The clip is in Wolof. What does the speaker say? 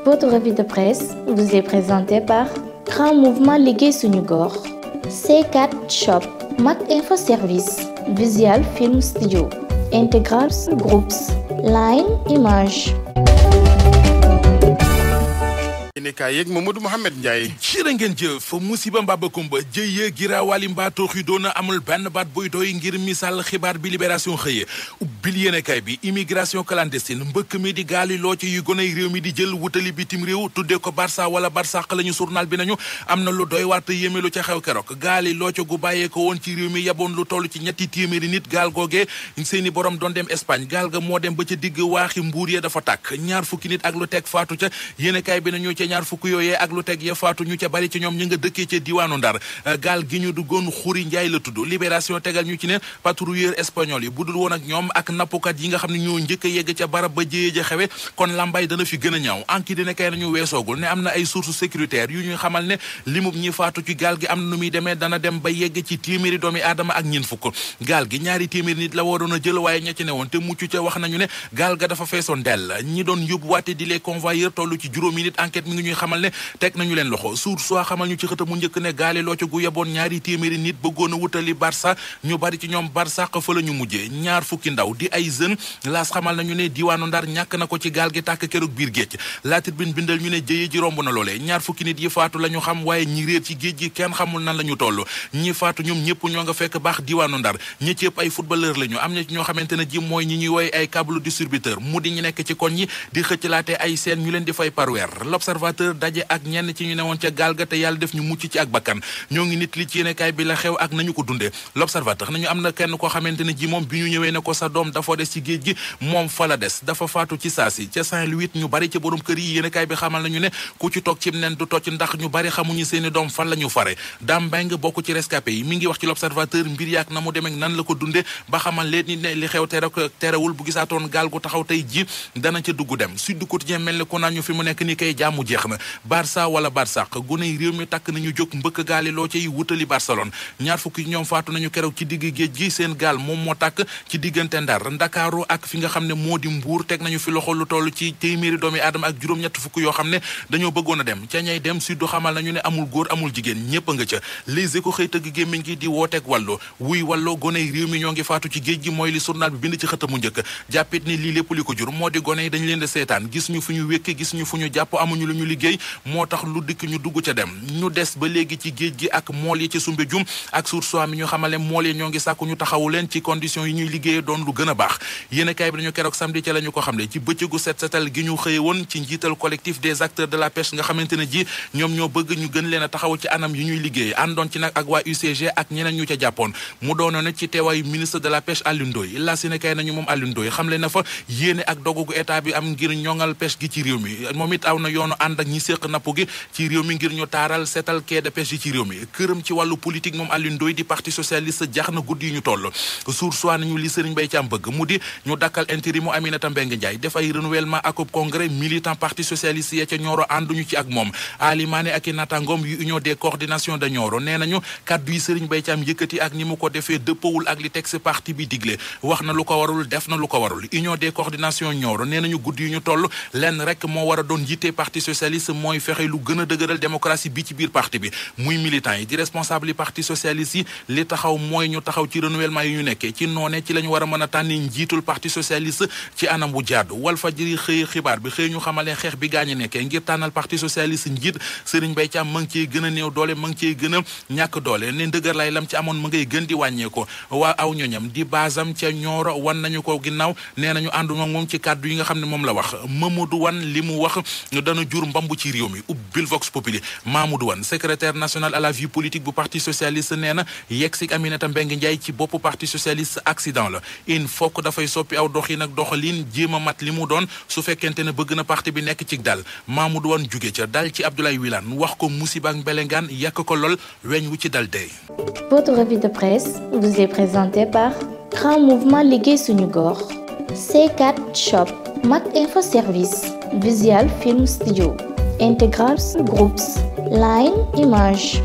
Votre revue de presse vous est présentée par Grand Mouvement Liggéey Suñu Gox, C4 Shop, Mac Info Service, Visual Film Studio, Integral Groups, Line Image. Nekay yeeg Mamadou Mouhamed Ndiaye. jërë ngeen jëf musiba mbaba kumba jëye giraawaali mbaa tooxi doona amul benn baat buy doy ngir misaal xibaar bi Libération xëye ubbil yéenekaay bi immigration clandestine mbëkk mi di gaali loo ci yu goney réew mi di jël wutali bitim réew tuddee ko Barça wala Barsàq lañu journal bi nañu am na lu doy waat yéeme lu ca xew keroog gaali loo ca gu bàyyee ko woon ci réew mi yaboon lu toll ci ñetti téeméeri nit gaal googee seeni borom doon dem Espagne gaal ga moo dem ba ca digg waaxi mbuur ya dafa tàkk ñaar fukki nit ak lu teg faatu ca yéenekaay bi nañu ca ñaar fukk yooyee ak lu teg ya faatu ñu ca bari ci ñoom ñu nga dëkkee ca diwaanu Ndar gaal gi ñu duggoon Xuri Njaay la tudd Libération tegal ñu ci ne patrouilleur espagnol yi budul woon ak ñoom ak nappkat yi nga xam ne ñoo njëkk a yegg ca barab ba jéyee ja xewe kon lambay dana fi gën a ñaaw anki dina kay nañu weesoogul ne am na ay sources sécuritaires yu ñuy xamal ne limub ñi faatu ci gaal gi am na nu muy demee dana dem ba yegg ci téeméeri doomi aadama ak ñeen fukk gaal gi ñaari téeméeri nit la waroon a jël waaye ña ci ne woon te mucc ca wax nañu ne gaal ga dafa feesoon dell ñi doon yóbbu waate di les convoyeurs tollu ci juróomi nit enquête mi ngi ñuy xamal ne teg nañu leen loxo suur soo xamal ñu ci xëta mu njëkk ne gaali loo ca gu yeboon ñaari téeméeri nit bëggoon a wutali Barça ñu bari ci ñoom Barsàq fa la ñu mujjee ñaar fukki ndaw di ay jeunes laas xamal nañu ne diwaanu Ndar ñàkk na ko ci gaal gi tàkk keroog biir géej La Tribune bindal ñu ne jëye ji romb na loolee ñaar fukki nit yi faatu la ñu xam waaye ñi réer ci géej gi kenn xamul nan la ñu toll ñi faatu ñoom ñëpp ñoo nga fekk baax diwaanu Ndar ñi ci ëpp ay footballeur la ñu am na ci ñoo xamante ne ji mooy ñi ñuy woy ay câble distributeur mu di ñu nekk ci koñ yi di xëcclaate ay seen ñu leen di fay par weer L'Observateur daje ak ñenn ci ñu newoon ca gaal ga te yàlla def ñu mucc ci ak bakkan ñoo ngi nit li ci yéenekaay bi la xew ak nañu ko dundee L'Observateur nañu am na kenn koo xamante ne ji moom bi ñu ñëwee ne ko sa doom dafa des ci géej gi moom fa la des dafa faatu ci saasi ca Saint-Louis ñu bari ci borom kër yi yéenekaay bi xamal nañu ne ku ci toog ci nen du tocc ndax ñu bari xamuñu seeni doom fan la ñu fare Dame Mbengue bokk ci rescapé yi mi ngi wax ci L'Observateur mbir yaak na mu demee nan la ko dundee ba xamal leen ni ne li xew terewul bu gisaatoon gaal gu taxaw tey ji dana ca dugg dem Sud Quotidien mel ni ko naan ñu fi mu nekk ni kay jàmmu jeex na Barça wala Barsàq guney réew mi takk nañu jóg mbëkk gaali loo ci wutali Barcelone ñaar fukki ñoom faatu nañu keroog ci digg géej gi seen gaal moom moo tàkk ci diggante Ndar Ndakaaru ak fi nga xam ne moo di Mbuur teg nañu fi loxo lu toll ci téeméeri doomi aadama ak juróom-ñett fukk yoo xam ne dañoo bëggoon a dem ca ñay dem Sud xamal nañu ne amul góor amul jigéen ñépp a nga ca Les Échos xëy tëgg gémmiñ gi di wooteeg wàllu wuy wàllo goney réew mi ñoo ngi faatu ci géej gi mooy li journal bi bind ci xëta mu njëkk jàppit ni lii lépp li ko jur moo di gone yi dañu leen di seetaan gis ñu fu ñu wékk gis ñu fu ñu jàpp amuñu lu ñu liggéey moo tax lu dikk ñu dugg ca dem ñu des ba léegi ci géej gi ak mool yi ci Soumbédioune ak Source A mi ñu xamale mool yi ñoo ngi sàkku ñu taxawu leen ci conditions yi ñuy liggéeyee doon lu gën a baax yéenekaay bi dañu keroog samedi ca la ñu ko xamle ci bëccëgu set setal gi ñu xëye woon ci njiital collectif des acteurs de la pêche nga xamante ne ji ñoom ñoo bëgg ñu gën leen a taxaw ci anam yi ñuy liggéeyee àndoon ci nag ak waa UCG ak ñeneen ñu ca jàppoon mu doonoon ci teewaayu ministre de la pêche Alioune Ndoye la yéenekaay nañu moom Alioune Ndoye xamle na fa yéene ak dogugu état bi am ngir ñoŋal pêche gi ci réew mi moom it aw na yoonu ànd ak ñi séq napp gi ci réew mi ngir ñu taaral seetal quai de pêche yi ci réew mi këram ci wàllu politique moom Alioune Ndoye di parti socialiste jax na guddi yi ñu toll Source A nañu li Serigne Mbaye Thiam bëgg mu di ñu dakkal intérimu Aminata Mbengue Ndiaye def ay renouvellement ak congrès militant parti socialiste ya ca Nioro ànduñu ci ak moom Ali Mané ak i natangoom yu union des coordinations de Nioro nee nañu kaddu yi Serigne Mbaye Thiam yëkkati ak ni mu ko defee dëppawul ak li texte parti bi digle wax na lu ko warul def na lu ko warul union des coordinations Nioro nee nañu guddi yu ñu toll lenn rek moo war a doon jiite parti socialiste mooy fexe lu gën a dëgëral démocratie bi ci biir parti bi muy militant yi di responsable yi parti socialiste yi li taxaw mooy ñu taxaw ci renouvellement yi ñu nekkee ci noone ci la ñu war a mën a tànni njiitul parti socialiste ci anam bu jaadu Walfadjri xëy xibaar bi xëy ñu xamale xeex bi gaañu nekkee ngir tànnal parti socialiste njiit Serigne Mbaye Thiam ma ngi ciy gën a néew doole ma ngi ciy gën a ñàkk doole ne ndëgër lay lam ci amoon ma ngay gën di wàññee ko waa aw ñoñam di basam ca Nioro wan nañu ko ginnaaw nee nañu ànduma moom ci kàddu yi nga xam ne moom la wax Mamadou Wane li mu wax dana jur mbambu ci réew mi ubbil Vox Populi Mamadou Wane secrétaire national à la vie politique bu parti socialiste nee na yegsi Aminata Mbengue Ndiaye ci boppu parti socialiste accident la il faut que dafay soppi aw doxin ak doxalin jéem a mat li mu doon su fekkente ne bëgg na parti bi nekk ci dal Mamadou Wane jóge ca dal ci Abdoulaye Wilane wax ko musiba ak mbelengaan yàq ko lool weñ wu ci dal tey. Votre revue de presse vous est présentée par Grand Mouvement Liggéey Suñu Gox, C4 Shop, Mac Info Service, Visual Film Studio, Integral Groups, Line Image.